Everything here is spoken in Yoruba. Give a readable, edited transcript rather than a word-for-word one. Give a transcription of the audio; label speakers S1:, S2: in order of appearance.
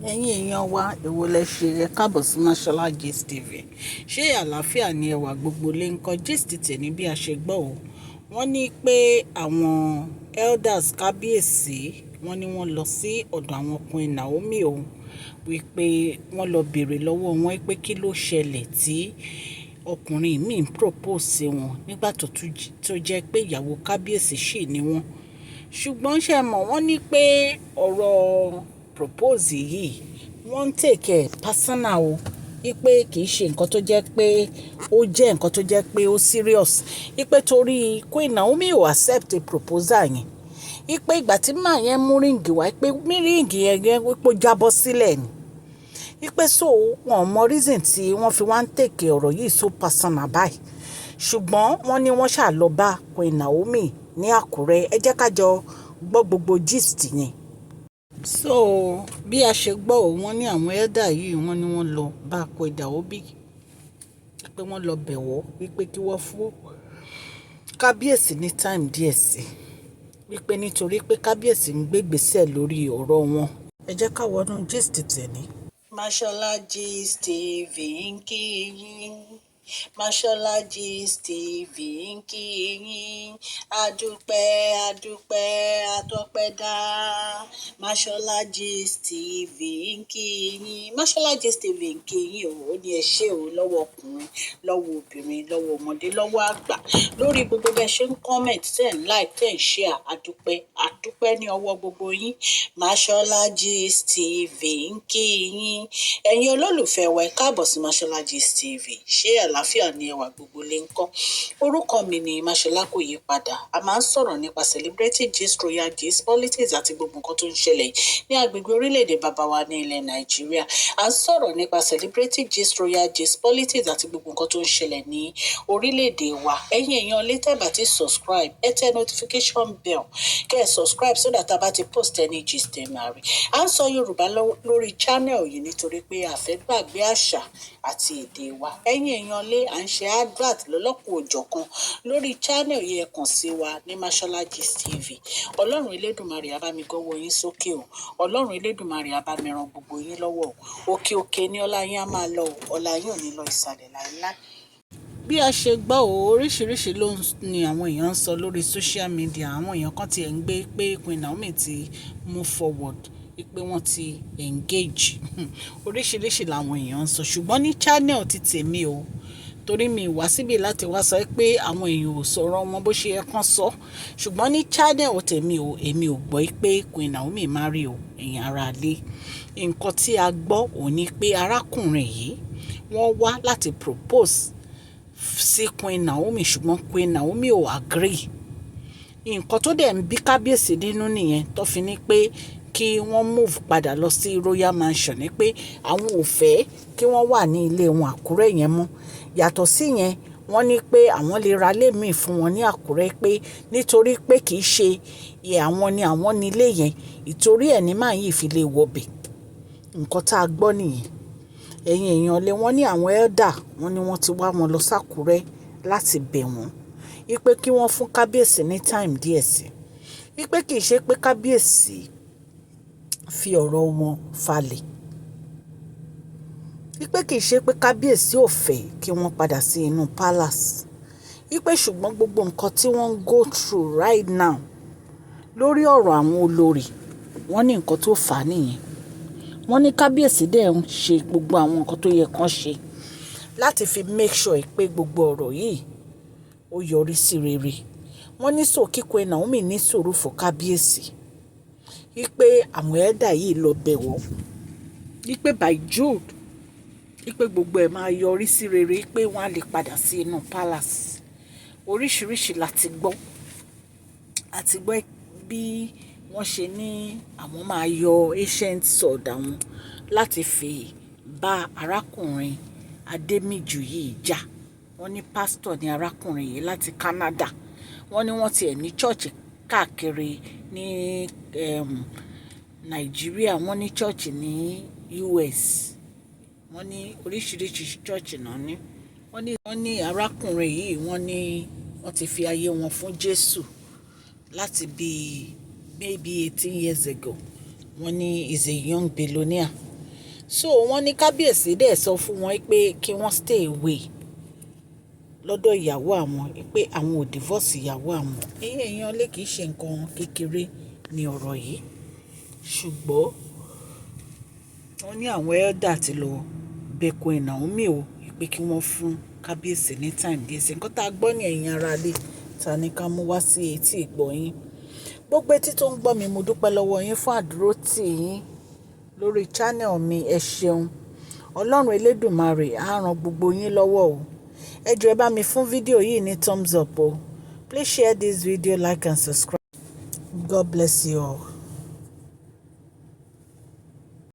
S1: Ẹ̀yin èèyàn wa, èwo lẹ ṣe? Ẹ káàbọ̀ sí Mashola Gist TV. Ṣé àlàáfíà ni ẹwà gbogbo lè ń kọ́ gist tèmi bí a ṣe gbọ́ o. Wọ́n ní pé àwọn elders kábíyèsí, wọ́n ní wọ́n lọ sí ọ̀dọ̀ àwọn Queen Naomi o, wípé wọ́n lọ bèrè lọ́wọ́ wọn pé kí ló ṣẹlẹ̀ tí ọkùnrin míì ń propose sí wọn nígbà tó jẹ́ pé ìyàwó kábíyèsí ṣì ni wọ́n. Ṣùgbọ́n ṣé ẹ mọ̀, wọ́n ní pé ọ̀rọ̀ propose yìí, wọ́n ń take it personal o. Wípé kì í ṣe nǹkan tó jẹ́ pé ó jẹ́ nǹkan tó jẹ́ pé ó serious. Wípé torí Queen Naomi ò accept proposal yẹn. Wípé ìgbà tí man yẹn mú ring wá, wípé ring yẹn wípé ó jábọ́ sílẹ̀ ni. Wípé so wọ́n ò mọ reason tí wọ́n fi wá ń take ọ̀rọ̀ yìí so personal báyìí. Ṣùgbọ́n wọ́n ní wọ́n ṣà lọ bá Queen Naomi ní Àkúrẹ́. Ẹ jẹ́ ká jọ gbọ́ gbogbo gist yẹn. So bí a ṣe gbọ́ o, wọ́n ní àwọn elder yìí, wọ́n ní wọ́n lọ bá Queen Naomi, pé wọ́n lọ bẹ̀ wọ́n wípé kí wọ́n fún kábíyèsí ní time díẹ̀ sí. Wípé nítorí pé kábíyèsí ń gbé ìgbésẹ̀ lórí ọ̀rọ̀ wọn. Ẹ jẹ́ ká wọnú gist tèmi. Mashola Gist TV ń kí yín. Mashola Gist TV ń kí yín. Adúpẹ́, adúpẹ́, atọ́pẹ́ dá. Mashola Gist TV ń kí yín. Mashola Gist TV ń kí yín o. Ó ní ẹ ṣé o lọ́wọ́ ọkùnrin, lọ́wọ́ obìnrin, lọ́wọ́ ọmọdé, lọ́wọ́ àgbà. Lórí gbogbo bí ẹ ṣe ń comment, tẹ́ ń like, tẹ́ ń share. Adúpẹ́, adúpẹ́ ní ọwọ́ gbogbo yín. Mashola Gist TV ń kí yín. Ẹ̀yin olólùfẹ́ wa, ẹ káàbọ̀ sí Mashola Gist TV. Ṣé àlàáfíà ni ẹwà gbogbo lè ń kọ́? Orúkọ mi ni Mashola, kò yí padà. A máa ń sọ̀rọ̀ nípa celebrity gist, royal gist, politics àti gbogbo nǹkan tó ń ṣẹlẹ̀ ní agbègbè orílẹ̀-èdè bàbá wa ní ilẹ̀ Nàìjíríà. À ń sọ̀rọ̀ nípa celebrity gist, royal gist, politics àti gbogbo nǹkan tó ń ṣẹlẹ̀ ní orílẹ̀-èdè wa. Ẹ̀yin èèyàn lè tẹ́ bá ti subscribe, ẹ tẹ notification bell kẹ́ ẹ subscribe so that a bá ti post any gist, ẹ máa rí. À ń sọ Yorùbá lórí channel yìí nítorí pé a fẹ́ gbàgbé àṣà àti èdè wa. Ẹ̀yin èèyàn lé, à ń ṣe advert lọ́lọ́kùn òjọ̀kan lórí channel yìí. Ẹ kàn sí wa ní Mashola Gist TV. Ọlọ́run Elédùmarè á bá mi gọ́wọ́ yín sókè o. Ọlọ́run Elédùmarè á bá mi ran gbogbo yín lọ́wọ́ o. Òkè òkè ní ọlá yín á máa lọ o. Ọlá yín ò ní lọ ìsàlẹ̀ láéláé. Bí a ṣe gbọ́ o, oríṣiríṣi ló ní àwọn èèyàn ń sọ lórí social media. Àwọn èèyàn kan tí ẹ̀ ń gbé pé Queen Naomi ti move forward, pé wọ́n ti engage. Oríṣiríṣi làwọn èèyàn ń sọ. Ṣùgbọ́n ní channel ti tèmi o, torí mi wá síbí láti wá sọ pé àwọn èèyàn ò sọ̀rọ̀ wọn bó ṣe yẹ kán sọ. Ṣùgbọ́n ní channel tèmi o, èmi ò gbọ́ pé Queen Naomi marry o, ẹ̀yin ará ilé. Nǹkan tí a gbọ́ òun ní pé arákùnrin yìí, wọ́n wá láti propose sí Queen Naomi, ṣùgbọ́n Queen Naomi ò agree. Nǹkan tó dẹ̀ ń bí kábíyèsí nínú nìyẹn tó fi ní pé kí wọ́n move padà lọ sí Royal Mansion, ní pé àwọn ò fẹ́ kí wọ́n wà ní ilé wọn Àkúrẹ́ yẹn mọ́. Yàtọ̀ sí yẹn, wọ́n ní pé àwọn lè ra ilé míì fún wọn ní Àkúrẹ́, pé nítorí pé kì í ṣe àwọn ni àwọn ní ilé yẹn, ìtorí ẹ̀ ní man yìí fi lè wọ bẹ̀. Nǹkan tá a gbọ́ nìyẹn. Ẹ̀yin èèyàn lé, wọ́n ní àwọn elder, wọ́n ní wọ́n ti wá wọn lọ sí Àkúrẹ́ láti bẹ̀ wọ́n wípé kí wọ́n fún kábíyèsí ní time díẹ̀ sí. Wípé kì í ṣe pé kábíyèsí fi ọ̀rọ̀ wọn falẹ̀. Wípé kì í ṣe pé kábíyèsí ò fẹ́ kí wọ́n padà sí inú palace. Wípé ṣùgbọ́n gbogbo nǹkan tí wọ́n ń go through right now lórí ọ̀rọ̀ àwọn olórí, wọ́n ní nǹkan tó fà á nìyẹn. Wọ́n ní kábíyèsí dẹ̀ ń ṣe gbogbo àwọn nǹkan tó yẹ kán ṣe láti fi make sure pé gbogbo ọ̀rọ̀ yìí ó yọrí sí rere. Wọ́n ní so kí Queen Naomi ní sùúrù fún kábíyèsí. Wípé àwọn elder yìí lọ bẹ̀ wọ́n. Wípé by June, wípé gbogbo ẹ̀ máa yọrí sí rere, wípé wọ́n á lè padà sí inú palace. Oríṣiríṣi la ti gbọ́. A ti gbọ́ bí wọ́n ṣe ní àwọn máa yọ ancient sword àwọn láti fi bá arákùnrin Adémíjú yìí jà. Wọ́n ní pastor ní arákùnrin yìí láti Canada. Wọ́n ní wọ́n ti ẹ̀ ní church káàkiri ní Nàìjíríà, wọ́n ní church ní US, wọ́n ní oríṣiríṣi church náà ní. Wọ́n ní arákùnrin yìí, wọ́n ní wọ́n ti fi ayé wọn fún Jésù láti bí maybe 18 years ago. Wọ́n ní is a young billionaire. So wọ́n ní kábíyèsí dẹ̀ sọ fún wọn pé kí wọ́n stay away lọ́dọ̀ ìyàwó àwọn, pé àwọn ò divorce ìyàwó àwọn. Ẹ̀yin èèyàn lé, kìí ṣe nǹkan kékeré ní ọ̀rọ̀ yìí. Ṣùgbọ́n wọ́n ní àwọn elder ti lọ bẹ Queen Naomi o, pé kí wọ́n fún kábíyèsí ní time díẹ̀ sí. Nǹkan tá a gbọ́ ní, ẹ̀yin ará ilé, ta ní ká mú wá sí etí ìgbọ́ yín. Gbogbo etí tó ń gbọ́ mi, mo dúpẹ́ lọ́wọ́ yín fún àdúrótì yín lórí channel mi. Ẹ ṣeun. Ọlọ́run Elédùmarè á ran gbogbo yín lọ́wọ́ o. Ẹ jọ̀ọ́, ẹ bá mi fún fídíò yìí ní thumbs up o. Please share this video, like and subscribe. God bless you all.